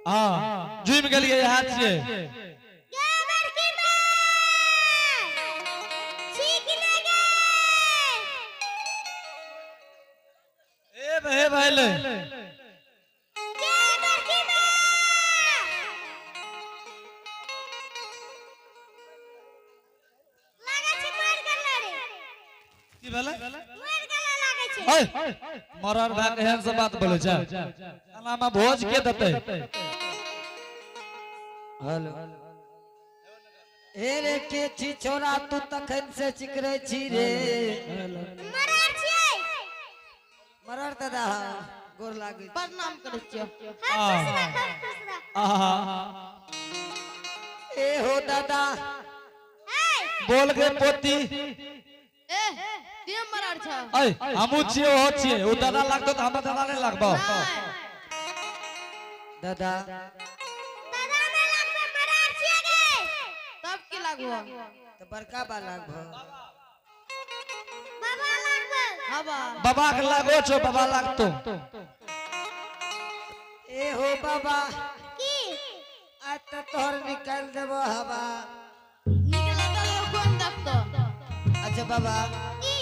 हाँ, जुमि गेलियै, इएह छियै। गे बड़की माय, छीक ले गे। ए हे भैले। गे बड़की माय, लागै छै मरि गेलै रे। की भेलै? मरि गेलै लागै छै। ओए, मरर भाय केहन से बात बोलै छै? एनामे भोज के देतै? हेलो, हे रे, के छी छोरा तू? तखन से चिकरै छी रे। मरर छियै। मरर दादा, गोर लागै छी। प्रणाम करै छियौ। हम खुश रह, खूब खुश रह। आहा। ए हो दादा। हे। बोल गे पोती। ए, के मरर छ? ऐ, हमहूँ छियै, ओहो छियै। ओ दादा लागतो तऽ हमर दादा नहि लागबो? नहि। दादा। दादा नहि लागबै, मरर छियै गे। तब की लागबो? तऽ बड़का बा लागभो। बाबा लागबै। हवा। बाबा के लागो छौ, बाबा लागतो। ए हो बाबा। की? आज तऽ तोहर निकालि देबो हवा। निकले तऽ लोग कोन देखतो? अच्छा बाबा। की?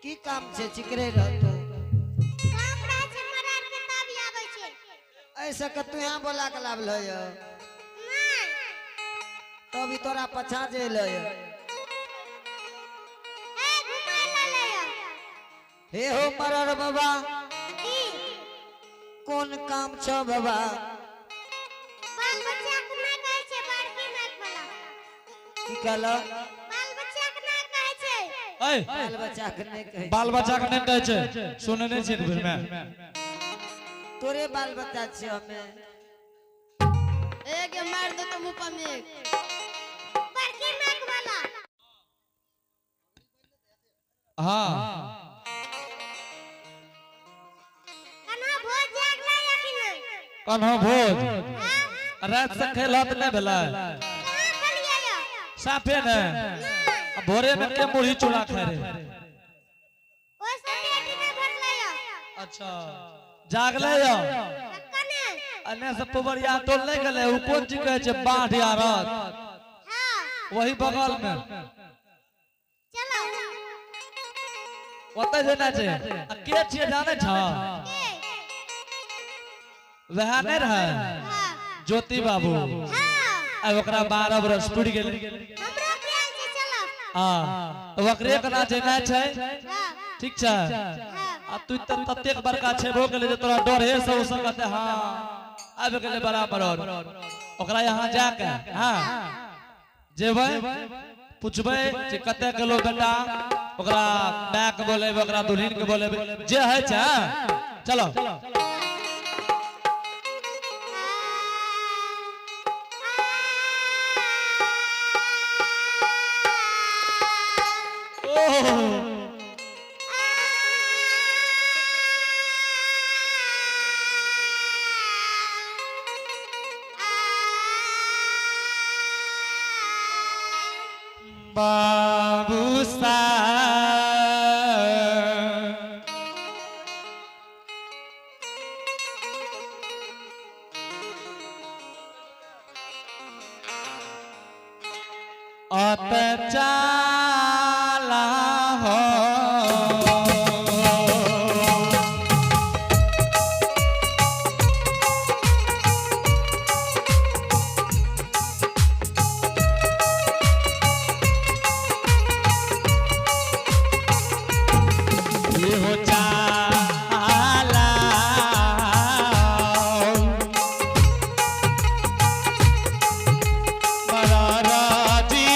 की काम छै चिकरे रहतो? काम रहै छै मरर के तब आबै छै। ऐसे के तू यहाँ बोला के लाबल हो? नहि। तभी तोरा पछा जेलो यो। ए, घुमाय ला ले। हे हो मरर बाबा। की? कोन काम छौ बाबा? बाल बच्चा के नहि कहै छै बड़की माइक वाला। की कहलो? बाल बच्चा के नहि कहै छै। ऐ। बाल बच्चा के नहि कहै? बाल बच्चा के नहि कहै छै, सुने नहि छियै भीड़ में। तोरे बाल बच्चा छियै हमे। ए गे, मार दे तो मुंह पर में एक। बड़की माइक वाला। हाँ। कन्हा भोज जागलै या कि नहि? कन्हो भोज? हाँ? रात से खेलत नहि भेलै? कहाँ खेलियै यौ? साफे ने। नहि। आ भोरे में के मुरही चूड़ा खाय रे? ओहिसँ पेट नहि भरलै यौ। अच्छा, जागले यौ? कने। अने से पुबरिया टोल नहि गेलै? ओ कोन चीज कहै छै, बाढ़ या रथ? हाँ। वही बगल में। चलो। ओतऽ जेना छै। आ के छियै जानै छ? के? वएह नहि रहै? हाँ। ज्योति बाबू। हाँ। आ ओकरा 12 बरस पुरि गेलै। हमरो प्यार छै, चलो। हाँ, तऽ ओकरे केना जेना छै। हाँ। ठीक छै? हाँ। आ तू तऽ ततेक बड़का छेबो गेलै जे तोरा डरे से ओ सब कहते। हाँ, आबि गेलै बराबर। और ओकरा यहाँ जाके, हाँ, जेबै, पुछबै जे कते गेलो बेटा। ओकरा माय के बोलेबै, ओकरा दुल्हन के बोलेबै, जे होइ छै। हाँ? चलो। ओह। बाबू सा अत चाला हो। ये हो चाला। बड़ा राजी।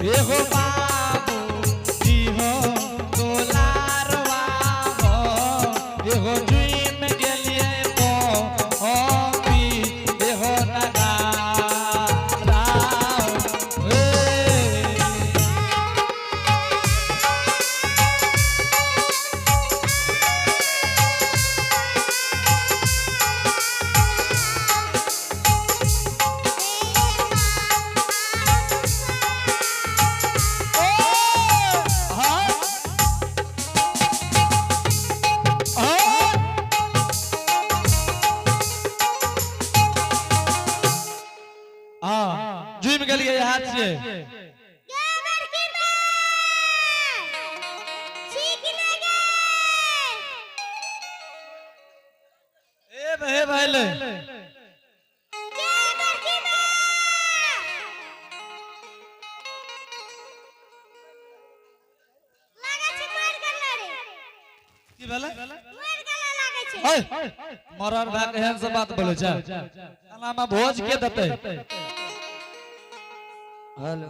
एहो बाबू जी हो दुलारवा हो एहो जुइम गेलिए पो पी एहो नगारा ए। हाँ जुइम गेलिए हाथ से। गे बड़की माय, छी कि नहि गे? ए भे भैले। गे बड़की माय, लागै छै मरि गेलै रे। की भेलै? मरि गेलै लागै छै। ओए मरर भाय के एहन से बात बोले छै, साला में भोज के देतै? हेलो,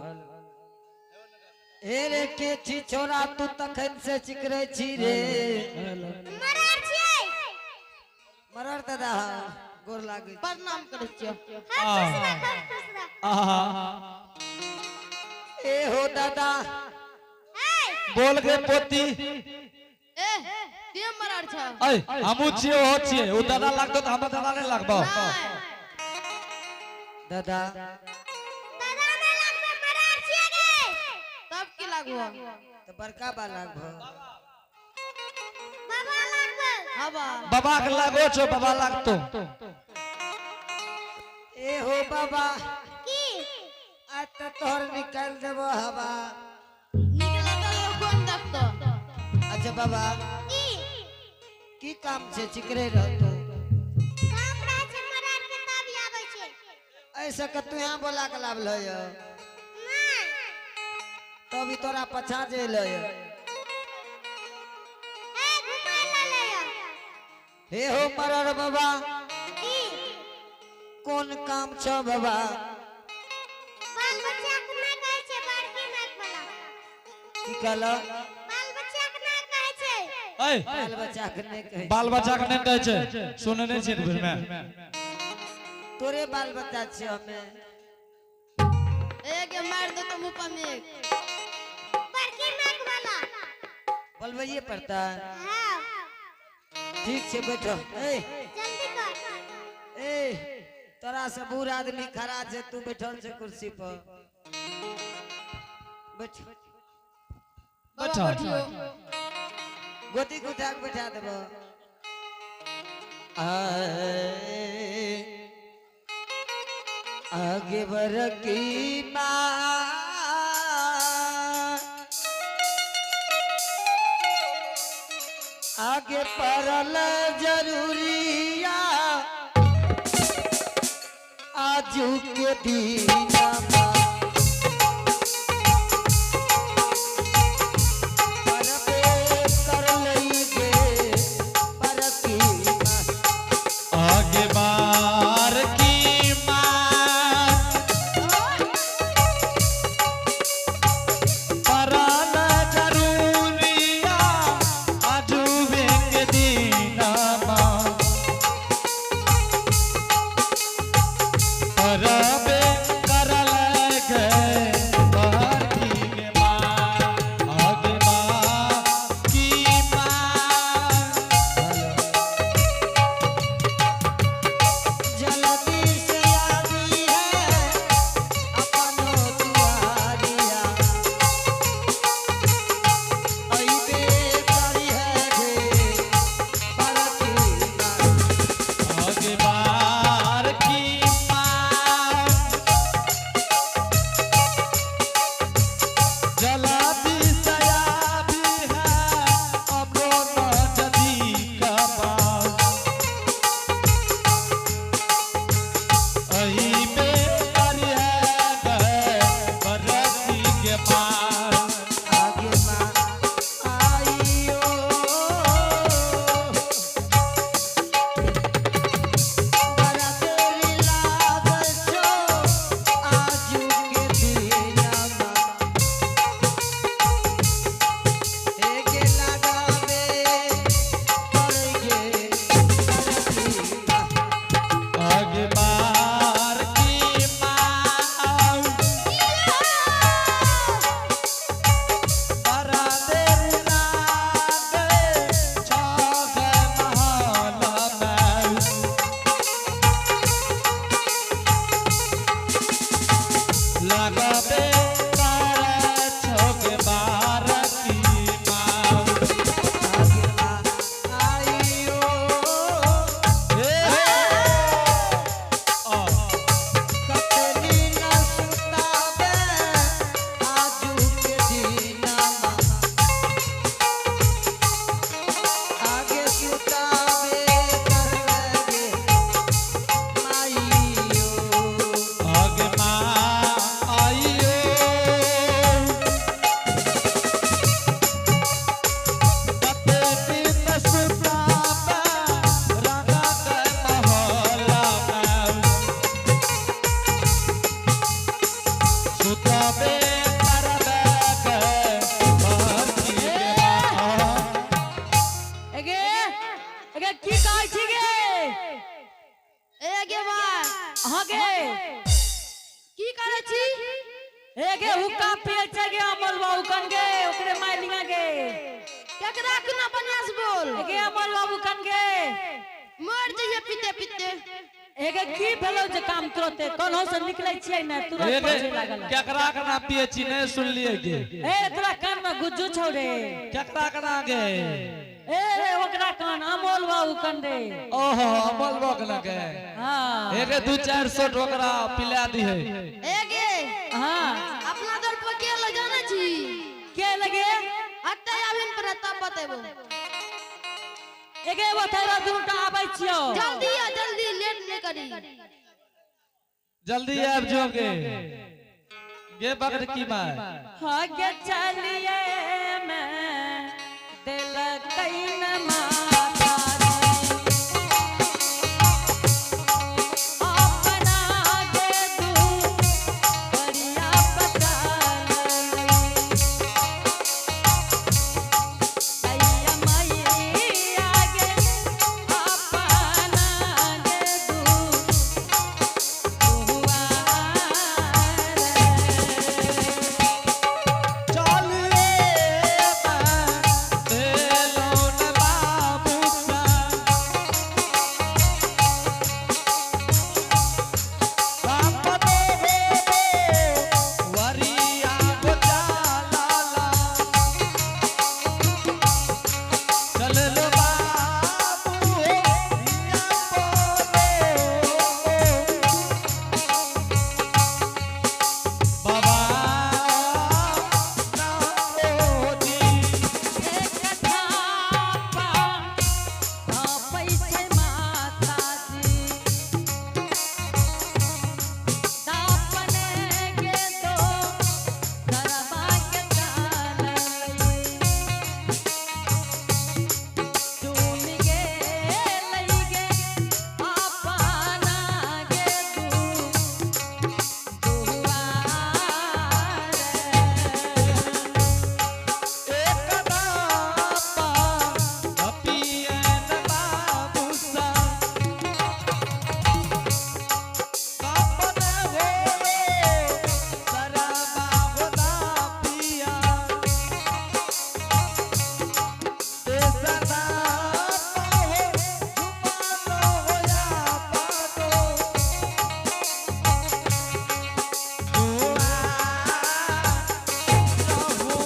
ए रे, के छी छोरा तू तखन से चिकरे छी रे? मरर छियै। मरर दादा, गोर लागै। प्रणाम करै छियौ। हर खुश रह, हर खुश रह। आहा। ए हो दादा। ऐ, बोल के पोती। ए, के मरर छ? ऐ, हमू छियै ओहो छियै, ओ दादा लागतो तऽ हमर दादा नहि लागबो। नहि। दादा। दादा नहि लागबै, मरर छियै गे। तब की लागबो? तो बड़का बा लागभो। बाबा लागबै। हवा। बाबा के लागो छौ, बाबा लागतो। ए हो बाबा। की? आज तो तोहर निकाल देबो हवा। निकला तऽ लोग कोन देखतो? अच्छा बाबा। की? की काम छे चिकरे रहतो? काम रहै छै मरर के तब आबै छै। ऐसा के तू यहाँ बोला के लावल हो? नहि। तब ई तोरा पछा जेल हो। ए, घुमाय ला ले आउ। हे हो मरर बाबा। की? कोन काम छो बाबा? बाल बच्चा के नहि कहै छै बड़की माइक वाला। की कहलो? बाल बच्चा के नहि कहै छै। ऐ। बाल बच्चा के नहीं कहै? बाल बच्चा के नहि कहै छै, सुने नहि छियै घर में। तोरे बाल बच्चा छियो हमे। ए गे, मारि देतौ मुँह पर में एक। बड़की माइक वाला। बोलबैये पड़ता है? हाँ। ठीक छै, बैठो। ए। जल्दी कर। ए, तोरा से बूढ़ आदमी खड़ा छै, तू बैठल छै कुर्सी पर। बैठ। बाबा। बैठो। बैठियो। गोदी के उठा के बैठा देबो। आए, आगे बरकी माँ, आगे पड़ल जरूरिया आजू के दीना। परबे कर लई गे बरकी माँ। आगे बार की माँ परान जरूरिया आजुबे के दीनामा परबे करल गे बार की गे माँ, आगे बार की माँ। जल्दी से आगी है अपनो दुआरिया, अइबे करी है गे बरकी माँ। आगे बार की माँ। लगबे कर छोगे बारकी माँ। आइयो हे हे। आ, कतनी न सुताबे आजू के दिनमा आगे सुताबे करगे माइयो आगे माँ आइयो। कते दिन सुताबे राधा के महला में। सुताबे करबे के बारकी माँ। एगे एगे की कहै छी गे ए गे माय अहाँ गे की करै छी एगे हुक्का पिए छै गे अमल बाबू कन गे ओकरे माय लिंगा गे केकरा केना बढ़िया से बोल एगे अमल बाबू कन गे मर जइए पीते पीते एगे की भेलौ जे काम तुरते कोनहो से निकलै छियै ने तुरंत हे पहुंचे गे, लागल केकरा केना पिए छी नहीं सुनलिए गे ए तोरा कान में गुज्जू छौ रे केकरा केना गे ए रे ओकरा कान अमोल बाबू कन रे ओहो अमल रोक लगे हाँ एके 2-400 ठोकरा पिला दी है ए गे हाँ अपना दर पर के ल जानै छी के लगे अत्ते आबिन पर तब बतेबो एगे बतैबा दुनू टा आबै छियौ जल्दी आ जल्दी लेट नहीं करी जल्दी आबि जो गे गे बकर की माय हाँ गे चलिए मैं दिल can माता जी। अपना गे तू बढ़िया पता दैया मैया गे अपना गे तू चलिए देलो न बाबू सा बाप दो वरिया गोचाला ला चल लो बाबू हिया बोलो बाबा नामोजी एक दापा पियन बाबू सा कापन होलो सरबा होदा पिया ते सदा पाहो जुबानो होया पादो दुआ रहू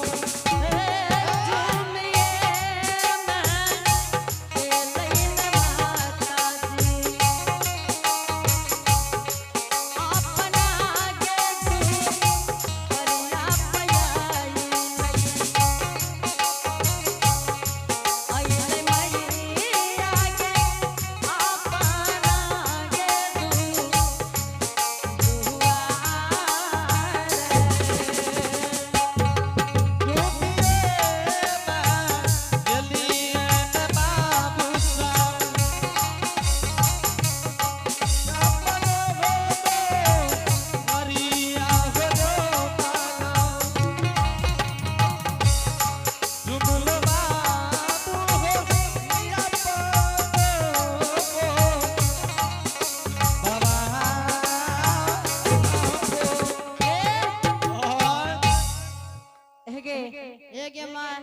ए गे माय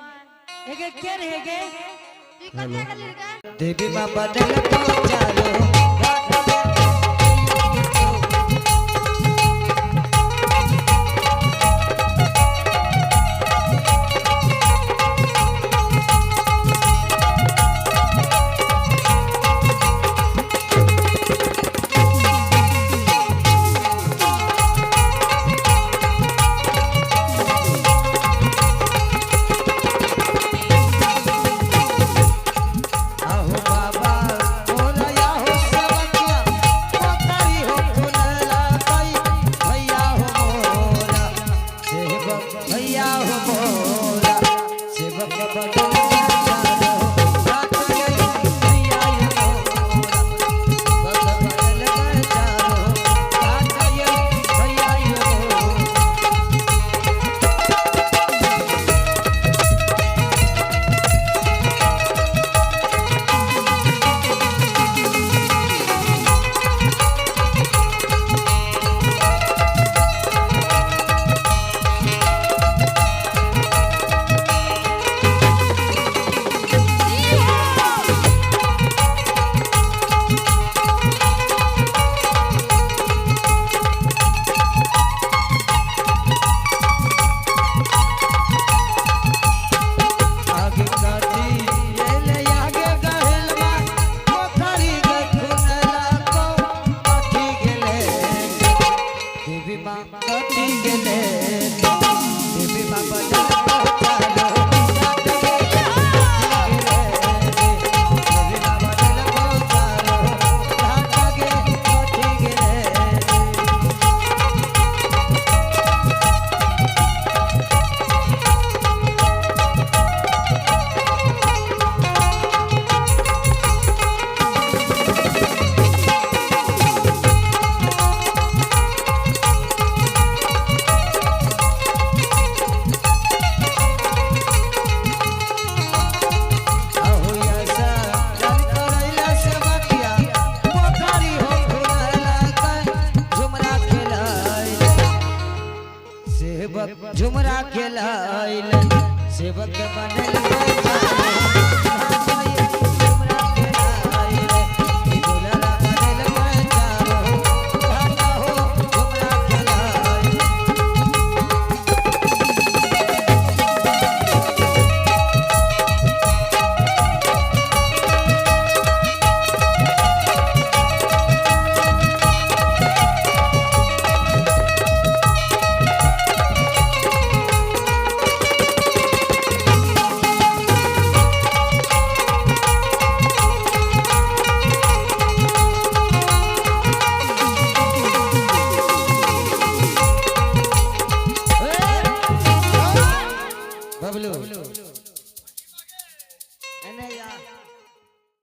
एगे के रे गे तू कते गेली रे देवी माँ बदल को चारो घाट में। माँ कटी गेले देवी माँ बजल चारो घाट गे देवी माँ बजल चारो घाट गे कटी गेले। अहुया सा जल करैला से बकिया पोखरी हो खुलला झुमरा खेलैल सेवक झुमरा खेलैल सेवक बनल।